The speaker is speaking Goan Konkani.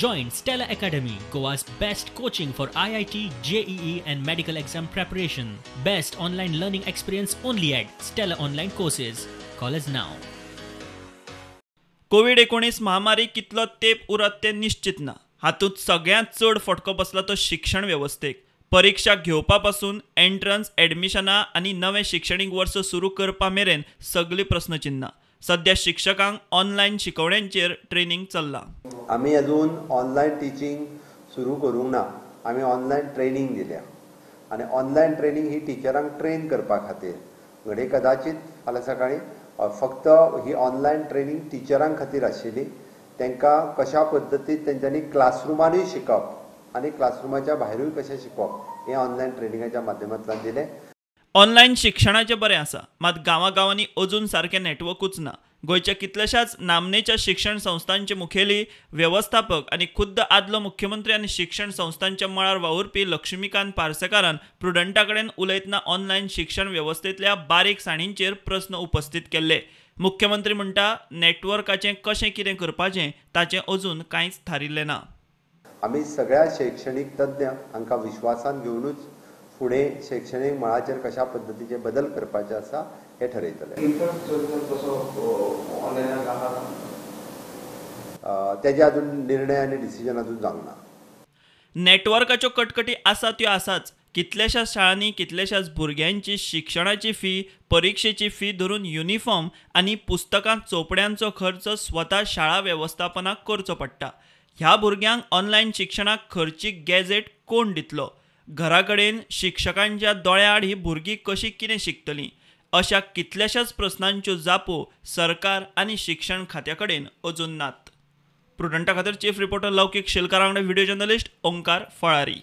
Join Stella Academy, Goa's best coaching for IIT, JEE and medical exam preparation. Best online learning experience only at Stella Online Courses. Call us now. कोवीड-19 महामारी कितलो तेप उरत तें निश्चित ना. हातूंत सगळ्यांत चड फटको बसला तो शिक्षण वेवस्थेक. परिक्षा घेवपा पासून एंट्रन्स, एडमिशनां आनी नवें शिक्षणीक वर्स सुरू करपा मेरेन सगळीं प्रस्नचिन्नां. सध्या शिक्षकांक ऑनलायन शिकवण्यांचेर ट्रेनिंग चल्लां. आमी अजून ऑनलायन टिचींग सुरू करूंक ना. आमी ऑनलायन ट्रेनिंग दिल्या आनी ऑनलायन ट्रेनिंग ही टिचरांक ट्रेन करपा खातीर. घडये कदाचित फाल्यां सकाळीं फक्त ही ऑनलायन ट्रेनिंग टिचरां खातीर आशिल्ली. तांकां कशा पद्दतीन तेंच्यांनी क्लासरुमानूय शिकप आनी क्लासरुमाच्या भायरूय कशें शिकप हें ऑनलायन ट्रेनिंगाच्या माध्यमांतल्यान दिलें. ऑनलायन शिक्षणाचें बरें आसा, मात गांवागांवांनी अजून सारकें नेटवर्कूच ना. गोंयच्या कितल्याशाच नामनेच्या शिक्षण संस्थांचे मुखेली, वेवस्थापक आनी खुद्द आदलो मुख्यमंत्री आनी शिक्षण संस्थांच्या मळार वावुरपी लक्ष्मीकांत पार्सेकारान प्रुडंटा कडेन उलयतना ऑनलायन शिक्षण वेवस्थेंतल्या बारीक साणींचेर प्रस्न उपस्थीत केल्ले. मुख्यमंत्री म्हणटा, नेटवर्काचें कशें कितें करपाचें ताचें अजून कांयच थारिल्लें ना. आमी सगळ्या शैक्षणीक तज्ञ हांकां विश्वासान घेवनूच फुडें शैक्षणीक मळाचेर कशा पद्दतीचे बदल करपाचे आसा हे ठरयतले. तेजे अजून निर्णय आनी डिसिजन अजून जावंक ना. नेटवर्काच्यो कटकटी आसा त्यो आसाच. कितल्याशाच शाळांनी कितल्याशाच भुरग्यांची शिक्षणाची फी, परिक्षेची फी धरून युनिफॉर्म आनी पुस्तकां चोपड्यांचो खर्च स्वता शाळा वेवस्थापनाक करचो पडटा. ह्या भुरग्यांक ऑनलायन शिक्षणाक खर्चीक गॅजेट कोण दितलो? घरा कडेन शिक्षकांच्या दोळ्याआड ही भुरगीं कशी कितें शिकतलीं? अशा कितल्याशाच प्रस्नांच्यो जापो सरकार आनी शिक्षण खात्या कडेन अजून नात. प्रुडंटा खातीर चीफ रिपोर्टर लौकीक शेलकार वांगडा व्हिडिओ जर्नलिस्ट ओंकार फळारी.